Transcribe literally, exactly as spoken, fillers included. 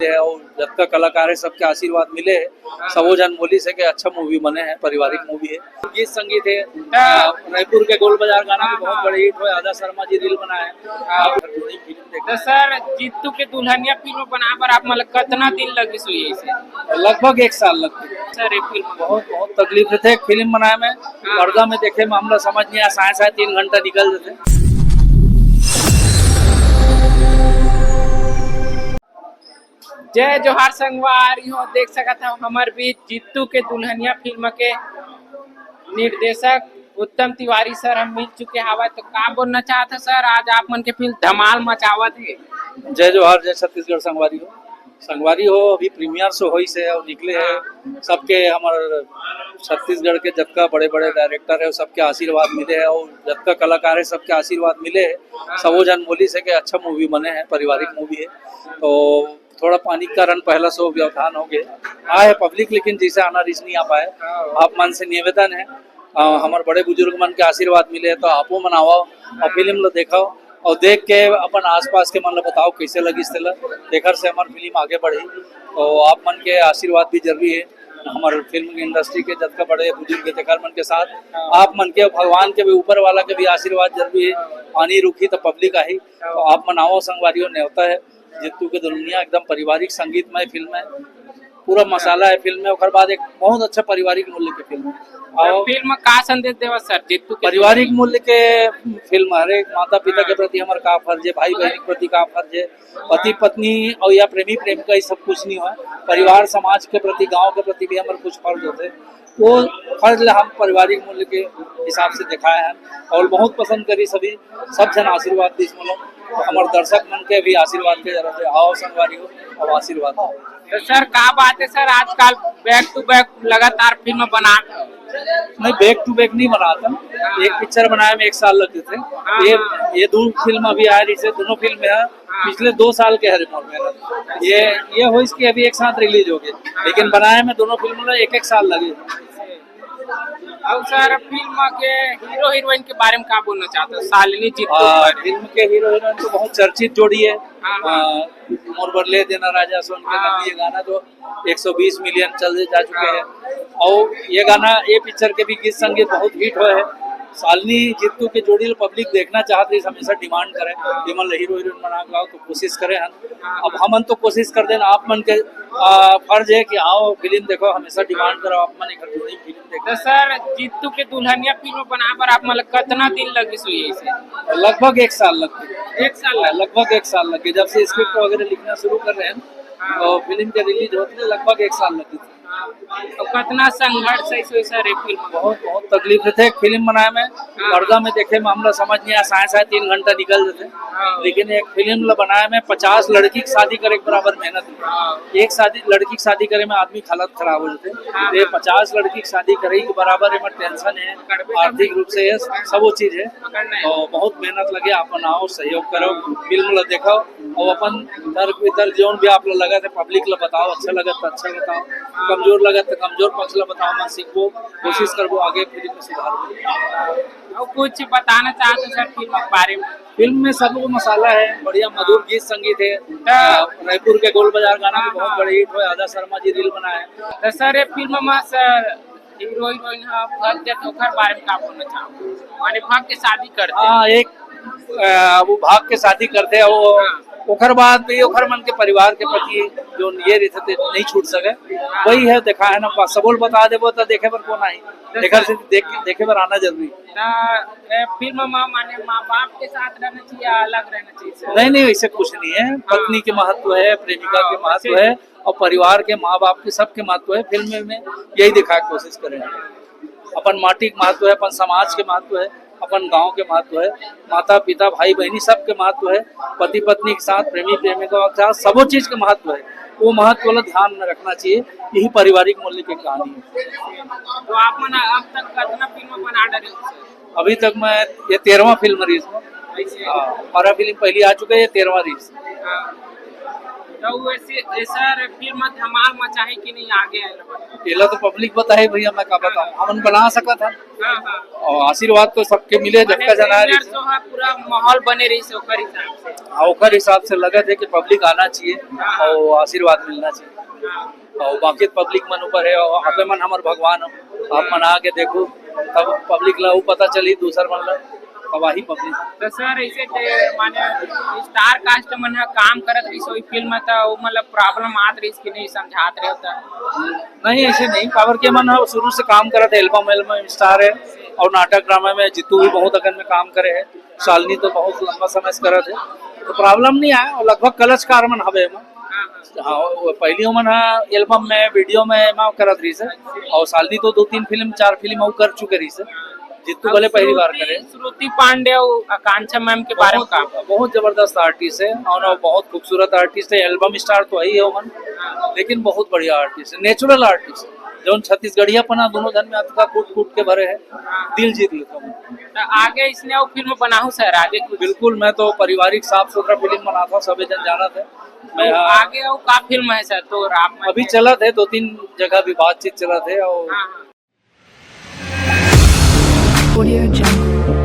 हे अउ जतका कलाकार हे, सबके आशीर्वाद मिले हे। सबो झन बोलिस हे कि अच्छा मूवी बने हे, पारिवारिक मूवी हे। गीत संगीत हे, हाँ। अ, रायपुर के गोल बाजार गाना भी बहुत बड़े हिट होय, आदर्श शर्मा जी रील बनाए हे। हाँ। आप जोड़ी फिल्म देख तो सर, जीतू के दुल्हनिया फिल्म बनाए बर आप मन ल कतना दिन लगिस होही इसे? लगभग एक साल लग गे। सर, ये फिल्म बहुत, बहुत तकलीफ रहिथे एक फिल्म बनाए में, हाँ। पर्दा में देखे में हमला समझ नहीं आए, साढ़े साढ़े तीन घंटा निकल जाथे। जय जोहार संगवारी हो, देख सकत हव हमर बीच जीतू के दुल्हनिया फिल्म के निर्देशक उत्तम तिवारी सर हम मिल चुके हवय। तो का बोलना चाहत हो सर, आज आप मन के फिल्म धमाल मचावत हे? जय जोहार, जय छत्तीसगढ़ संगवारी हो। संगवारी हो, अभी प्रीमियर शो होइस हे अउ निकले हे। हाँ। सबके हमर छत्तीसगढ़ के जतका बड़े-बड़े डायरेक्टर हे, सबके आशीर्वाद मिले हे अउ जतका कलाकार हे, सबके आशीर्वाद मिले हे। हाँ। सबो झन बोलिस हे कि अच्छा मूवी बने हे, पारिवारिक मूवी हे। तो थोड़ा पानी के कारण पहला शो व्यवधान हो गए। आए हे पब्लिक, लेकिन जैसे आना रिहिस नहीं आ पाए। हाँ। आप मन से निवेदन हे, अ, हमर बड़े बुजुर्ग मन के आशीर्वाद मिले हे, तो आपो मन आवव अउ फिल्म ल देखव अउ देख के अपन आसपास के मन ल बताव कैसे लगिस तेला, तेखर से हमर फिल्म आगे बढ़ही। तो आप मन के आशीर्वाद भी जरूरी हे। हमर फिल्म इंडस्ट्री के जतका बड़े बुजुर्ग हे, तेखर मन के साथ आप मन के, भगवान के भी, ऊपर वाला के भी आशीर्वाद जरूरी हे। पानी रुकही तो पब्लिक आही। तो आप मन आवव संगवारी हो, नेवता हे। जीतू के दुल्हनिया एकदम पारिवारिक संगीतमय फिल्म हे, पूरा मसाला हे फिल्म में। ओकर बाद एक बहुत अच्छा पारिवारिक मूल्य के फिल्म हे। तो अउ फिल्म का संदेश देवा सर, जीतू के पारिवारिक मूल्य के फिल्म, हर एक माता पिता के प्रति हमर का फर्ज हे, भाई बहन के प्रति का फर्ज हे, पति पत्नी अउ या प्रेमी प्रेमिका, ये सब कुछ नहीं होय। परिवार समाज के प्रति, गांव के प्रति भी हमर कुछ फर्ज होथे। वो फर्ज ला हम पारिवारिक मूल्य के हिसाब से देखाए हन अउ बहुत पसंद करिस सभी, सब झन आशीर्वाद दिस मोला। तो हमर दर्शक मन के भी आशीर्वाद के जरूरत हे। आवव संगवारी हो, अउ आशीर्वाद दव। तो सर, का बात हे सर, आजकल back to back लगातार फिल्म बनात हव? नहीं, back to back नहीं बनात हन। एक पिक्चर बनाए में एक साल लग जाथे। हाँ, ये, हाँ। ये दू फिल्म अभी आए रहिस हे, दोनों फिल्म हे, हाँ। पिछले दो साल के हरे मोर मेहनत। ये, ये होइस कि अभी एक साथ रिलीज हो गे, लेकिन बनाए में दोनों फिल्म ला एक एक साल लगे। अउ सर, फिल्म के हीरो हीरोइन के बारे में का बोलना चाहत हव? शालिनी जीतू के आ, बारे में। फिल्म के हीरो हीरोइन तो बहुत चर्चित जोड़ी हे। हाँ, हाँ। आ, मोर बर ले देना राजा सोन के हाँ। नंदी, ये गाना तो एक सौ बीस मिलियन चल जा चुके हे। अउ ये गाना, ये पिक्चर के भी गीत संगीत बहुत हिट होए हे। शालिनी जीतू के जोड़ी ल पब्लिक देखना चाहत रहिस, हमेशा डिमांड करे, विमल हीरो हीरोइन बना के लाव, तो कोशिश करे हन। अब हमन तो कोशिश कर देन, आप मन के, आ, फर्ज हे कि आवव, फिल्म देखव, हमेशा डिमांड करव आप मन एकर जोड़ी फिल्म देखव। तो सर, जीतू के दुल्हनिया फिल्म बनाए बर आप मन ल कतना दिन लगिस होही इसे? लगभग एक साल लग गे। एक साल लग गे? लगभग एक साल लग गे, जब से स्क्रिप्ट वगैरह लिखना शुरू करे हन, हाँ। तो फिल्म के रिलीज होत ले लगभग एक साल लगिस। हाँ। तो कतना संघर्ष हे इसे सर, ये फिल्म? बहुत, बहुत तकलीफ रहिथे एक फिल्म बनाए में। हाँ। पर्दा में देखे में हमला समझ नहीं आए, साढ़े साढ़े तीन घंटा निकल जाथे। हाँ। लेकिन एक फिल्म ला बनाए में पचास लड़की के शादी करे के बराबर मेहनत हे। हाँ। एक शादी, लड़की के शादी करे में आदमी के हालत खराब हो जाथे। हाँ, तो ये हाँ। पचास लड़की के शादी करे के बराबर एमा टेंशन हे, पकड़बे आर्थिक करबे। रूप से ये सबो चीज हे। पकड़ना हे। तो बहुत मेहनत लगे, आप मन आवव, सहयोग करव, फिल्म ला देखव अउ अपन तर्क वितर्क जौन भी आप ला लगत हे, पब्लिक ला बताव, अच्छा लगत त अच्छा बताव, कमजोर लगत त कमजोर पक्ष ला बताव, हमन सीखबो, कोशिश करबो आगे फिल्म में सुधार हो। अउ कुछ बताना चाहत हव सर फिल्म के बारे में? फिल्म में सबो मसाला हे, बढ़िया मधुर गीत संगीत हे। हाँ। अ, रायपुर के गोल बाजार गाना भी बहुत हाँ। बड़े हिट होय, आदर्श शर्मा जी रील बनाए हे। तो सर, ये फिल्म में सर हीरो हीरोइन ह भाग जाथे, ओकर बारे में का बोलना चाहव? माने भाग के शादी करथे। हाँ, एक, अ, वो भाग के शादी करथे, वो हाँ। ओकर बाद भी ओकर मन के परिवार के प्रति जो ये रहिथे ते नहीं छूट सके, वही हे, देखा हे ना, सबो ल बता देबो त देखे बर कोन आही, एकर से देख, देखे बर आना जरूरी हे। त, ए, फिल्म म माने माँ बाप के साथ रहना चाहिए या अलग रहना चाहिए सर? नहीं, नहीं, ऐसे कुछ नहीं है। हाँ। पत्नी के महत्व है, प्रेमिका के महत्व है और परिवार के, माँ बाप के, सबके महत्व है। फिल्म में यही दिखाए के कोशिश करे हैं। अपन माटी के महत्व है, अपन समाज के महत्व है, अपन गांव के महत्व है, माता पिता, भाई बहनी, सबके महत्व है, पति पत्नी के साथ, प्रेमी प्रेमिका के साथ, सबो चीज के महत्व है। वो महत्व ला ध्यान में रखना चाहिए। यही पारिवारिक मूल्य की कहानी है। तो आप मन अब तक कितना फिल्म बना डाले हो सर? अभी तक मैं, ये तेरहवाँ फिल्म रहिस। ऐसे? हाँ, बारह फिल्म पहली आ चुके हैं, ये तेरहवाँ रहिस। हाँ। तो वैसे ऐसा फिल्म धमाल मचाही कि नहीं आगे? एला तो पब्लिक बताही भैया, मैं का बताऊं, हमन बना सकत हन। हाँ, हाँ। और आशीर्वाद तो सबके मिले, जतका जना रहिस। जो है पूरा माहौल बने रहिस ओकर हिसाब से। हाँ, ओकर हिसाब से लगत हे कि पब्लिक आना चाहिए और आशीर्वाद मिलना चाहिए। हाँ। और बाकी पब्लिक मन ऊपर हे, और आपे मन हमर भगवान हो, आप मन आके देखो, तब पब्लिक ला वो पता चली, दूसर मन ला तब आही पब्लिक। तो सर, ऐसे ते माने स्टार कास्ट मन ह काम करत रहिस ओई फिल्म में, तो वो मतलब प्रॉब्लम आत रहिस कि नहीं, समझात रहे हो तो? नहीं, ऐसे नहीं, काबर के मन ह शुरू से काम करत हे, एल्बम एल्बम स्टार हे, और नाटक ड्रामा में जीतू भी बहुत अकन में काम करे हे, शालिनी तो बहुत लंबा समय से करत हे, तो प्रॉब्लम नहीं आय। और लगभग कलाकार मन हवे एमा। हाँ, वो पहली ओमन ह एल्बम में, वीडियो में एमा करत रहिस हे, और शालिनी तो दो तीन फिल्म, चार फिल्म अउ कर चुके रहिस हे। जीतू भले पहली बार करे। श्रुति पांडे और आकांक्षा मैम के बारे में का? बहुत जबरदस्त आर्टिस्ट हे, और वो बहुत खूबसूरत आर्टिस्ट हे। एल्बम स्टार तो हे ही ओमन, लेकिन बहुत बढ़िया आर्टिस्ट हे, नेचुरल आर्टिस्ट हे। जौन छत्तीसगढ़ियापना दोनों झन में अतका कूट कूट के भरे हे, दिल जीत लेथे। तो आगे इसने वो फिल्म बनाहू सर, आगे कुछ? बिल्कुल, मैं तो पारिवारिक साफ सुथरा फिल्म बनाथंव, सबे झन जानत हे। मैं तो हाँ, आगे वो का फिल्म हे सर? तो आप अभी चलत हे, दो तीन जगह भी बातचीत चलत हे, और हाँ, हाँ। Audio Jungle.